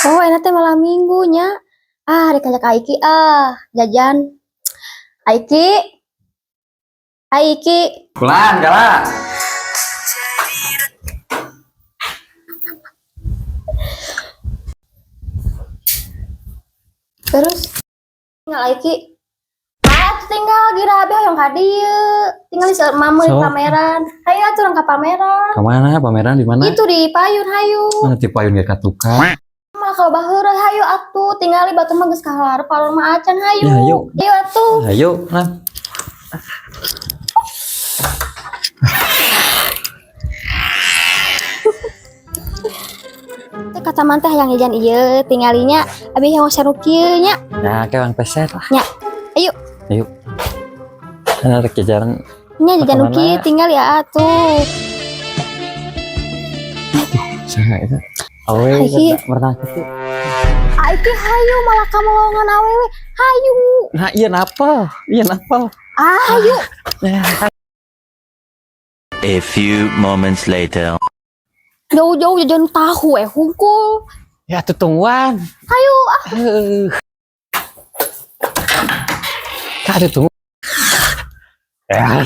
Oh, enak teh malam minggunya. Ah, rek ngajak Aiki ah, jajan. Aiki. Aiki. Pulang, galak. Terus tinggal Aiki. Ah, tinggal gira abi hoyong ka dieu. Tinggal di mama di So. pameran. Hayu atuh urang ka pameran. Kemana? Pameran di mana? Itu di payun hayu. Mana ti payun ge ka tukang? Mah kalau baheura hayu atuh tingali batu mah geus kaharep palon mah acan hayu. Ya, hayu. Hayu atuh. Ayo, nah. Teh kata man teh hayang jajan ieu tingalinya abi hayang seru kieu nya. Nah, kayak bang peset lah. Nya. Ayo. Ayo. Nah, rek jajan. Nya jajan Kemana? nu kieu tinggal ya atuh. Saha eta? Awe, Aiki. pernah kitu. Aiki hayu malah kamu lowongan awewe. Hayu. Nah, iya napa? Iya napa? Ah, hayu. Nah, A few moments later. Jauh-jauh jajan tahu hungkul. Ya tuh tungguan. Hayu ah. Heuh. Kak tuh tunggu. Ya.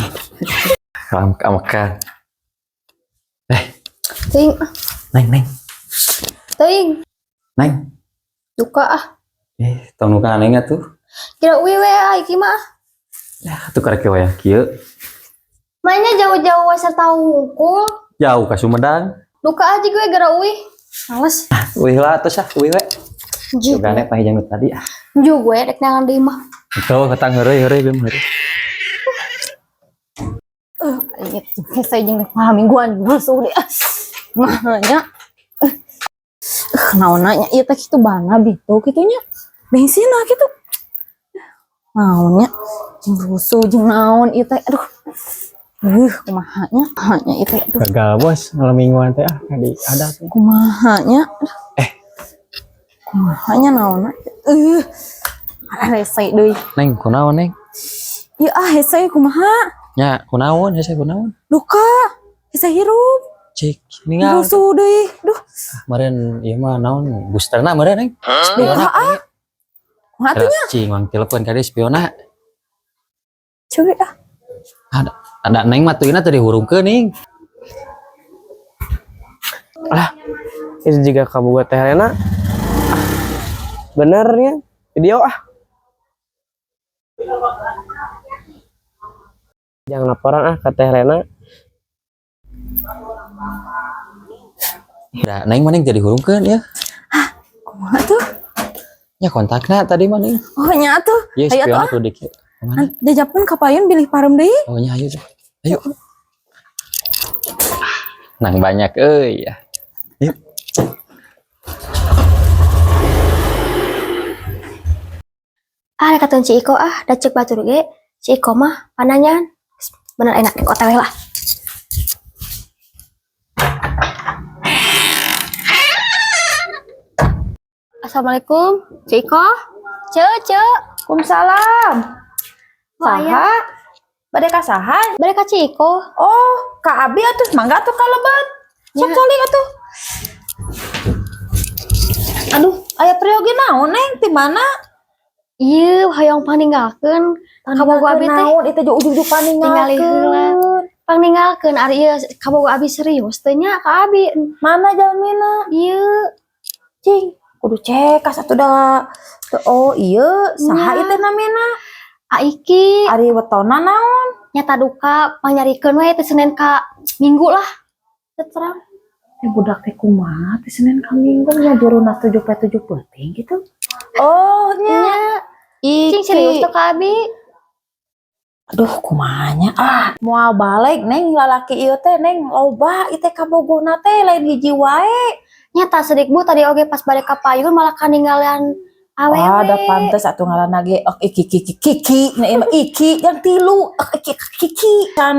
Kamu makan. Teuing ah, Neng, neng, teuing. neng. Duka ah. Eh, tong nu kana neng atuh. Kira uwi we Aiki mah. Ah. Ya, tuh karek wayah kieu. Mainnya jauh-jauh asal tahu hungkul. Jauh ka Sumedang. Duka aja gue gara uwi. Males. Uih lah atuh sah, uih we. Ju Jugane pahijan nu tadi ah. ju gue rek nangan deui mah. Tuh, ketang heureuy heureuy bem heureuy. Ingat saya jeung rek malam mingguan masuk deh. Mahanya. Naon nya ieu teh kitu bana bitu kitu nya. Bensin lah kitu. Naon nya jeung rusuh jeung naon ieu teh aduh. Kumaha nya? Nya ieu teh aduh Gagal bos malam mingguan teh ah tadi ada tuh. Kumaha nya? Kumaha nya naon? Rese deui. Neng, kunaon neng? Ieu ah hese kumaha? Nya, kunaon hese kunaon? Duka. Hese hirup. Cik, ninggal. Rusuh deui. Duh, Meureun ieu mah naon boosterna meureun neng. duka ah. Kumaha tuh nya? Cing, mang telepon ka dieu spiona. Coba ah. Ada ada neng mah tuyna teh dihurungkeun ning. Lah, itu juga kaboga teh Lena. Ah, bener ya video ah. Jangan laporan ah ke teh Lena. Da, neng mah neng teh dihurungkeun ya. Kumaha tuh? Nya kontakna tadi mah neng. Oh nya tuh. Ieu Ayo spiona atuh ah. tuh dikit. Kemana? Jajapkeun ka payun bilih pareum deui. Oh nya ayo tuh. Ayo. Nang banyak euy ya. Yuk. Ah, rek katuan Ci Iko ah, da ceuk batur ge. Ci Iko mah pananyan. Bener enak rek OTW lah. Assalamualaikum, Ci Iko. Ce, ce. Waalaikumsalam. Oh, aya. Saha? Bade ka saha? Bade ka Ci Iko. Oh, ka abi atuh mangga atuh ka lebet. Sok Ya. calik atuh. Aduh, aya priyogi naon neng ti mana? Ieu hoyong paninggalkeun kabogo abi teh. Naon itu jeung ujug-ujug Tingali heula. paninggalkeun. Paninggalkeun ari ieu kabogo abi serius teh nya ka abi. Mana jalmina? Ieu Cing, kudu cekas atuh da. Teu, oh iya, saha Nya. ieu teh namina? Aiki Ari wetona naon? Nyata duka pangnyarikeun we teh Senin ka Minggu lah. Teu terang. Eh budak teh kumaha teh Senin ka Minggu nya juruna 7 pe 7 peuting gitu. Oh, nya. Nya, cing serius tuh ka abi. Aduh, kumanya ah moal balik neng lalaki ieu teh neng loba ieu teh kabogona teh lain hiji wae. Nyata sedik bu tadi oge pas balik ka payun malah kaninggalan awewe. Ah, da pantes atuh ngaranna ge ok iki kiki kiki nah ieu mah iki yang tilu ok iki kiki kan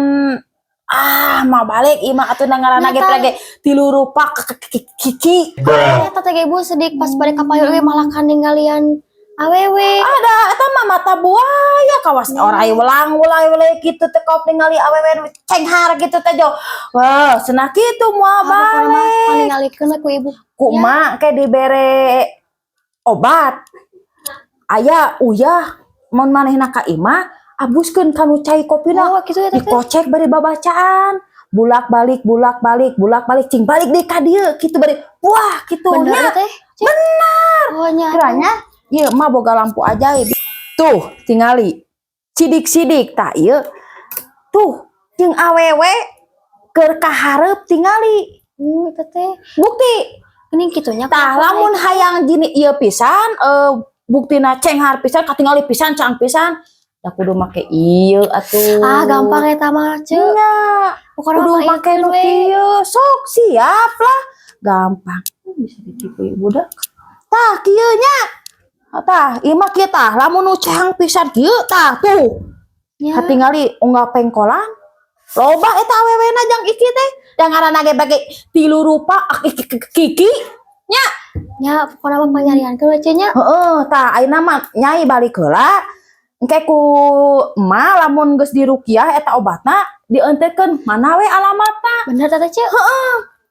ah mau balik ieu mah atuh ngaranna ge Nyata. teh ge tilu rupa kiki kiki. Nyata teh ge bu sedik pas balik ka payun oge malah kaninggalian Awewe. Ada eta mah mata buaya kawas orai welang welang welang kitu teh kop ningali awewe nu cenghar gitu teh jo. Wah, cenah kitu moal balik. Paningalikeun ku ibu. Ku emak ke dibere obat. Aya uyah mun manehna ka imah abuskeun kanu cai kopina. Oh, kitu ya teh. Dikocek bari babacaan. Bulak balik bulak balik bulak balik cing balik deui ka dieu kitu bari wah kitu Bener nya. teh. Bener. Oh nya. Kiranya ieu mah boga lampu ajaib. Tuh, tingali. Sidik-sidik tah ieu. Tuh, jeung awewe keur kahareup tingali. Itu teh. Bukti. Ini kitunya. Tah lamun hayang jini ieu pisan buktina cenghar pisan katingali pisan cang pisan da kudu make ieu atuh. Ah, gampang eta mah, Ceu. Nya, Pokoknya kudu mah make nu we. kieu. Sok siap lah. Gampang. Bisa ditipu ibu dah. Tah kieu nya. Tah, ieu mah kieu tah, lamun nu cang pisan kieu tah tuh. Nya. Katingali unggal pengkolan. Loba eta awewena jang iki teh. Da ngaranna ge bage tilu rupa ak iki kiki. Nya. Nya, pokoknya mah panyariankeun we Ceu nya. Heeh, tah ayeuna mah nyai balik heula. Engke ku emak lamun geus dirukiah eta obatna dientekeun mana we alamatna. Bener teh Ceu.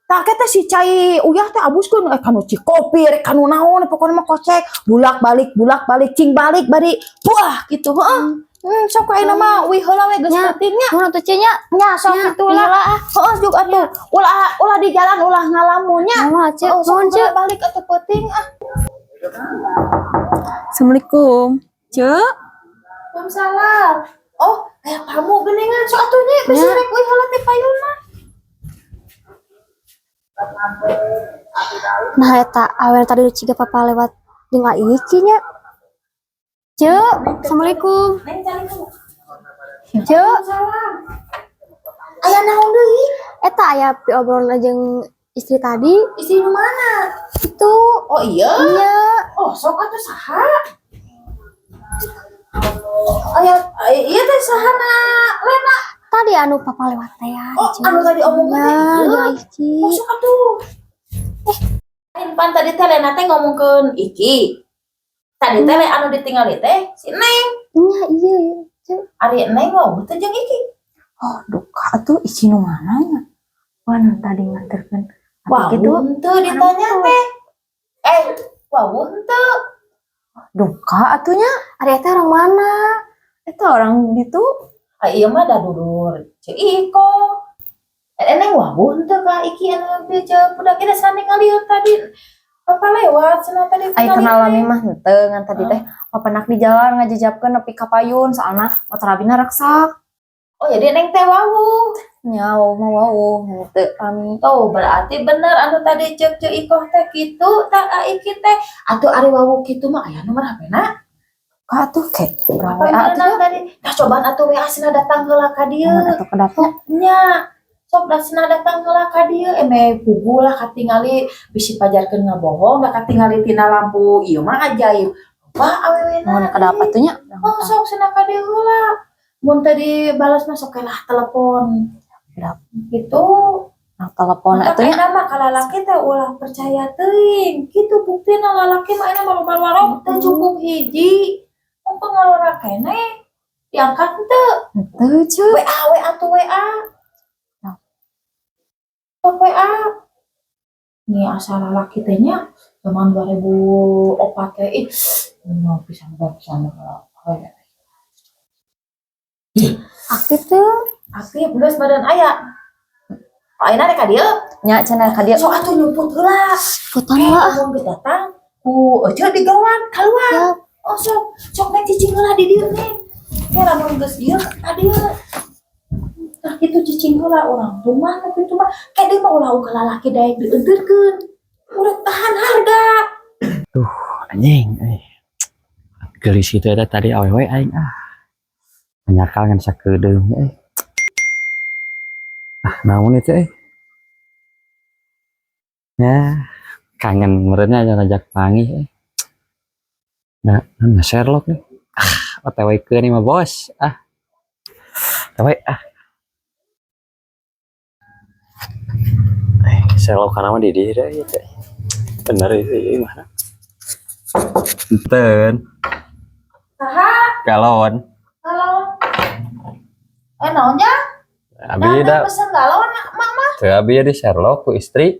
Tah teh si cai uyah teh abuskeun kanu cikopi rek kanu naon pokokna mah kocek bulak balik cing balik bari buah gitu heeh. Sok ayeuna mah uih heula we geus Nya. penting nya. Nuhun atuh Ceu nya. Nya sok Nya, kitu lah. heula ah. Heeh juga atuh. Ulah ulah di jalan ulah ngalamun nya. Moal Ceu. Heeh, sok Nuhun Ceu. heula balik atuh peuting ah. Assalamualaikum. Cek. Waalaikumsalam. Oh, aya tamu geuningan sok atuh nya bisi Nya. rek uih heula teh payuna. Nah eta awewe tadi nu ciga papa lewat jeung Iki nya. Ceu, Assalamualaikum. Neng cari Ceu, Aya naon deui? Eta aya piobrolan jeung istri tadi. Istri nu mana? Itu. Oh iya. Iya. Oh, sok atuh saha? Aya iya teh saha na Lena? Tadi anu papa lewat teh ya. Oh, Ceu. anu tadi omongkeun teh Nya, iya. jeung Iki. Oh, sok atuh. Lain pan tadi teh Lena teh ngomongkeun Iki. Tadi teh anu ditinggali teh si Neng. Nya, iya iya. Ceu. Ari Neng wah teh jeung Iki. Oh, duka tuh Iki nu mana nya? Wah, nu tadi nganterkeun. Wah, gitu. Henteu ditanya teh. Eh, wah henteu. Duka atunya. Ari eta orang mana? Eta orang gitu. Ah iya mah da dulur Ceu Iko. Eh, Neng wah henteu ka Iki anu bieu jeung budak kita sane ngalieu tadi. Papa lewat cenah tadi. Ai tingali kenal teh. lami mah henteu ngan tadi teh papenak di jalan ngajejapkeun nepi ka payun soalna motor abina reksak. Oh, jadi Neng teh wawuh. Nya wawuh mah wawuh henteu rami. Oh, berarti bener anu tadi cek Ceu Iko teh kitu tah a Iki teh. Atuh ari wawuh kitu mah aya nomor HP-na. Ka atuh ke urang Apa WA atuh beneran tadi? Tah cobaan atuh WA cenah datang heula ka dieu. nya. Atuh kedapnya. Nya. Sok da cenah datang heula ka dieu eme puguh lah katingali bisi pajarkeun ngabohong da katingali tina lampu ieu mah ajaib. Wah awewena. Mun kedap atuh nya. Oh, sok cenah ka dieu heula. Mun tadi balas mah sok lah telepon. Kedap. Gitu. Nah, telepon Maka atuh nya. ayeuna mah ka lalaki teh ulah percaya teuing. Kitu buktina lalaki mah ayeuna mah loba warok teh cukup hiji. Mun pangalora keneh diangkat henteu. Henteu Ceu. WA WA tuh WA. Sok WA. Nih asal lalaki teh nya zaman 2004 teh ih no pisan pisan. Aktif tuh. Aktif geus badan aya. Ayeuna rek ka dieu. Nya cenah ka dieu. Sok atuh nyumput heula. Ikutan Eh, lah. lamun geus datang ku ece digeroan keluar. Siap. Oh sok, sok neng cicing heula di dieu neng. Ke lamun geus ieu ka dieu. Tah kitu cicing heula urang rumah nu kitu mah ke deui mah ulah uga lalaki daek dieuteurkeun. Udah tahan harga. Anjing eh. Geulis kitu eta tadi awewe aing ah. Menyakal ngan sakedeung eh. Ah, naon itu eh? Ya, kangen merenya aja ngajak panggih eh. Nah, nah Sherlock nih. Ah, OTW ke nih mah bos. Ah. OTW ah. Eh, Sherlock karena mah di dieu ya teh. Bener itu ya mana? Enten. Saha? Galon. Galon. Eh, naonnya? Abi da pesen galon mak mah. Teu, abi di share loc ku istri.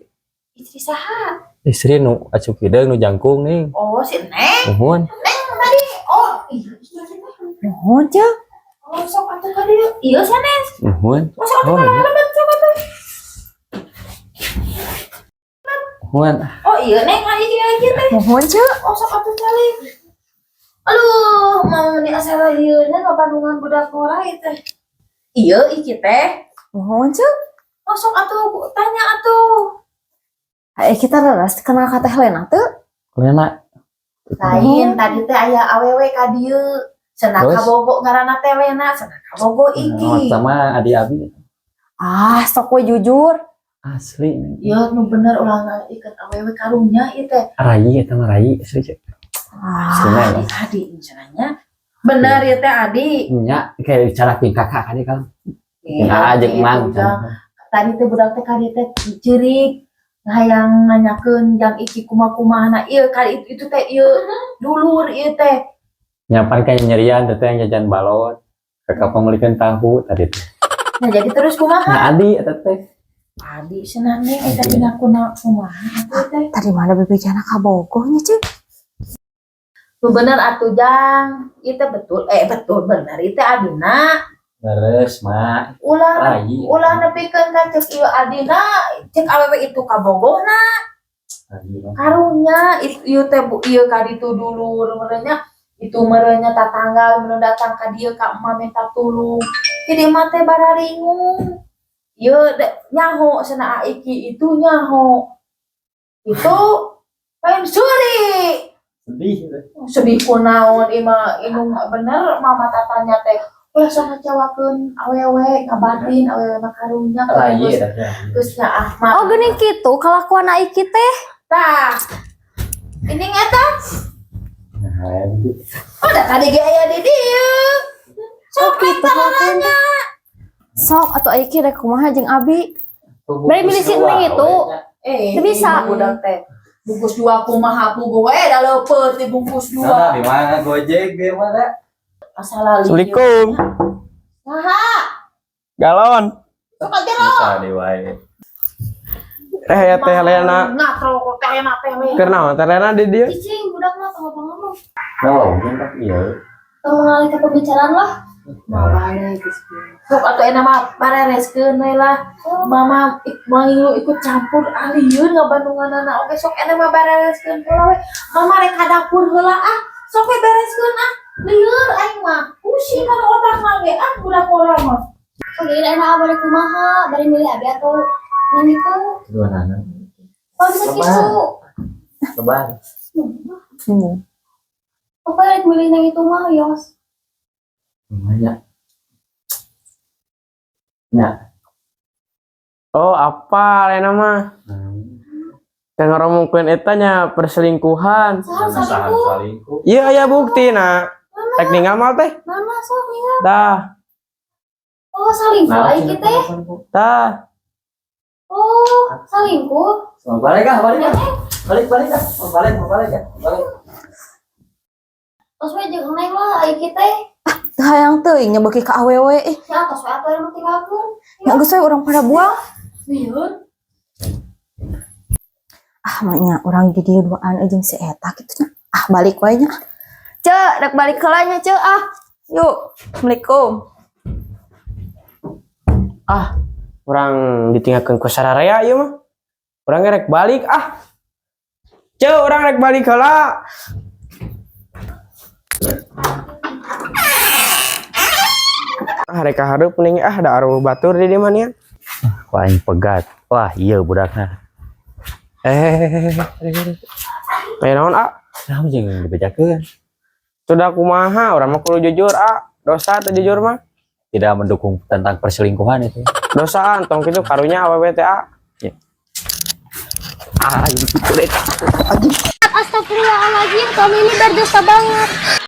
Istri saha? Istri nu acuk hideung, nu jangkung nih. Oh, si Neng. Muhun. Neng tadi. Oh, iya, iya, iya. Nuhun, Ceu. Oh, sok atuh ka dieu. Iya sanes. Muhun. Oh, sok atuh Oh, ka iya. lebet, sok atuh. Muhun. Oh, iya Neng, ayo ieu ieu teh. Nuhun, Ceu. Oh, sok atuh calik. Aduh, mau meni asa ieu nya ngabandungan budak ngora ieu teh. Iya, iki teh. Nuhun, Ceu. Oh, sok atuh tanya atuh. Eh, kita leres kenal ka Teh Lena teu? Lena. Lain tadi teh aya awewe ka dieu. Cenah Terus? kabogo ngaranna teh Lena, cenah kabogo iki. Sama adi abi. Ah, sok we jujur. Asli. Iya, nu bener ulah iket awewe karunya ieu teh. Rai eta mah rai asli, Ceu. Ah, Asli. Adi, adi cenahnya. Bener ya teh adi. Nya kayak cara king kakak kan kan. Iya, Nah, jeung gitu, mang. Jang. Tadi teh budak teh ka dieu teh ceurik hayang nanyakeun jang iki kumaha-kumahana ieu kali itu, itu teh ieu dulur ieu teh. Nyapan kayak nyerian teh yang jajan balon. Kakak pemelikan tahu tadi teh. Nah, jadi terus kumaha? Nah, adi eta teh. Adi cenah neng eta dina kuna kumaha atuh teh. Tadi mana bebejana kabogohnya, Ceu? Nu bener atuh jang, ieu teh betul, eh, betul bener ieu teh adina. Beres, mak. Ulah Rai. ulah nepikeun ka ceuk ieu adina, ceuk awewe itu kabogohna. Adi mah. Karunya itu ieu teh bu ieu ka ditu dulur merenya itu, merenya tatangga mun datang ka dieu ka emak minta tulung, jadi emak teh bararingung ieu nyaho cenah iki itu nyaho itu lain suri. Sedih. Sedih kunaon ima indung bener mama tatanya teh ulah sok ngecewakeun awewe, ngabatin awewe mah karunya. Rai Geus eta teh. Geus nya Ahmad. Oh, geuning kitu kalakuan Aiki teh. Tah, ini ngeta. Nah, gitu. Oh, da tadi ge aya di dieu. Sok gitu nanya. Sok atau Aiki rek kumaha jeung Abi? Bari milih si Neng itu. Eh, Teu bisa. ini budak teh. Bungkus dua kumaha pugu we da leupeut dibungkus Nah, dua. di mana Gojek, di mana? Asal lali. Assalamualaikum. Saha? Galon. Sok aja lo. Bisa di wae. Eh, ya Teh Lena. Ngatro kok Teh Lena, Teh Lena. Keur naon Teh Lena di dieu? Cicing budak mah tong ngomong. Nah, mungkin tak iya. Tong mengalih ke pembicaraan lah. Mau balik geus. Sok atuh enak mah barereskeun we lah. Mama mangilu ikut campur alieun ngabandunganana oge, sok enak mah barereskeun heula we. Mama rek ka dapur heula ah. Sok we bereskeun ah. Lieur aing mah. Pusing kana otak mah ge ah budak orang mah. Oh, jadi enak bari kumaha, bari milih abi atau Neng itu. Dua nana. Oh, bisa gitu. Leban. Hmm. Pokoknya rek milih Neng itu mah, Yos. Lumayan. Ya. Oh, apa Lena mah? Yang ngomongkeun eta nya perselingkuhan. Saha salingkuh? Salingkuh. Iya, aya bukti nah. Rek ningal mal teh? Mana, sok ningal. Tah, Oh, salingkuh Aiki teh. Tah. Oh, salingkuh. Mau balik ah, balik ah. Balik, balik ah. Mau balik, mau balik ah. Balik. Tos we jeung Neng lah Aiki teh. Teu hayang teuing nya beuki ka awewe ih. Ya tos we atuh yang tinggalkeun. Ya geus we urang pada buang. Lieur. Ah, maknya urang di dieu duaan jeung si eta kitu nya. Ah, balik wae nya. Ceu, rek balik heula nya, Ceu, ah. Yuk, Assalamualaikum. Ah, urang ditinggalkeun ku sararea ieu mah. Urang ge rek balik ah. Ceu, urang rek balik heula. Ah, rek ka hareup ning ah, da aruh batur di dieu mah nia. Wah, aing pegat. Wah, iya budakna. Eh, Aya naon, ah? Naon jeung dibejakeun? Sudah kumaha, urang mah kudu jujur, ah. Dosa teh jujur mah. Tidak mendukung tentang perselingkuhan itu. Dosa entong kitu karunya awewe teh, ah. Ah, gitu deh. Astagfirullahaladzim, kamu ini berdosa banget.